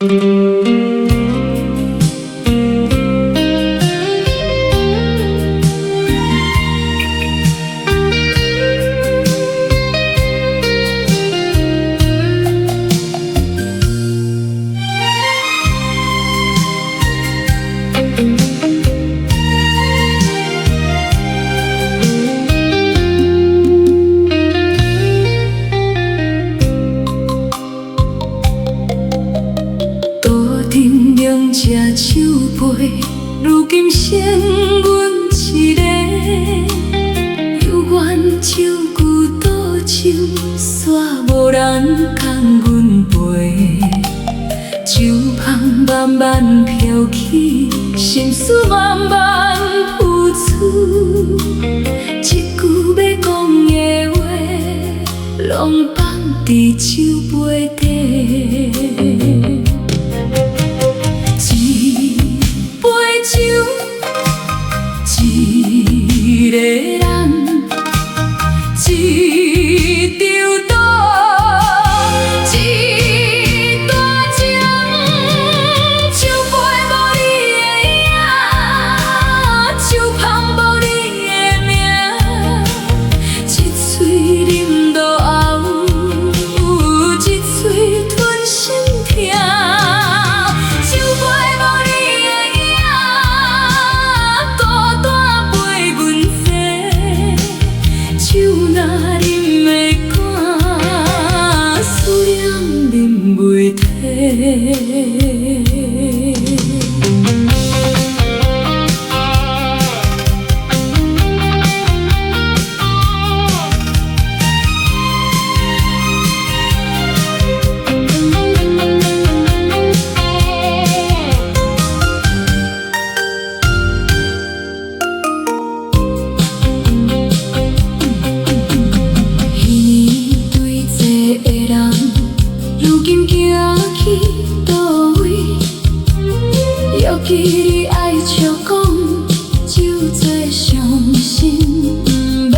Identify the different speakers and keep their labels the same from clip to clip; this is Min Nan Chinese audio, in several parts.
Speaker 1: 桌顶两只酒杯，如今剩阮一个。犹原酒久倒酒，煞無人共阮陪。酒香慢慢飄去，心事慢慢浮出。一句欲講的話，攏放佇酒杯底。一杯酒，一个人，一場賭，一段情。酒杯無你的影，酒香無你的名，一喙啉落喉，一喙吞心疼。酒杯無你的影，孤單陪阮坐。酒若啉會乾，思念啉袂退。彼年對坐的人，如今行去佗位？猶記你愛笑講，酒醉傷心毋免。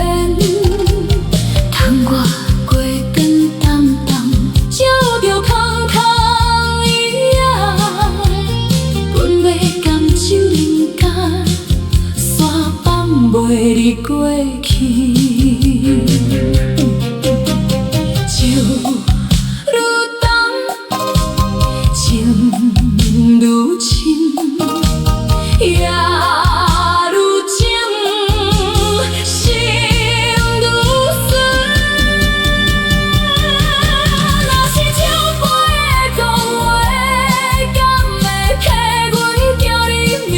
Speaker 1: 窗外街燈淡淡，照著空空椅仔。阮欲共酒啉乾，煞放袂離過去。酒愈重，情愈深，夜愈靜，心愈酸。若是酒杯會講話，敢會替阮叫你名？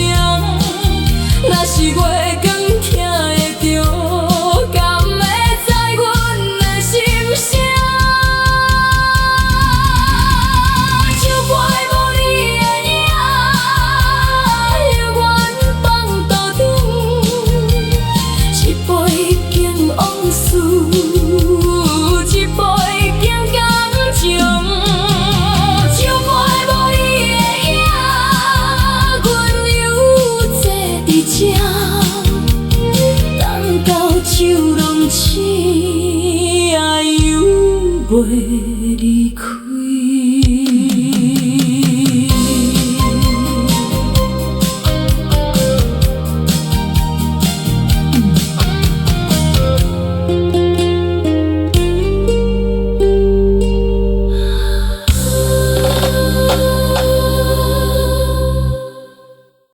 Speaker 1: 若是月光聽會著，敢會知阮的心聲？酒杯無你的影，猶原放桌頂。一杯敬往事，一杯敬感情。酒杯無你的影，阮猶坐佇這，等到酒攏醒，也猶袂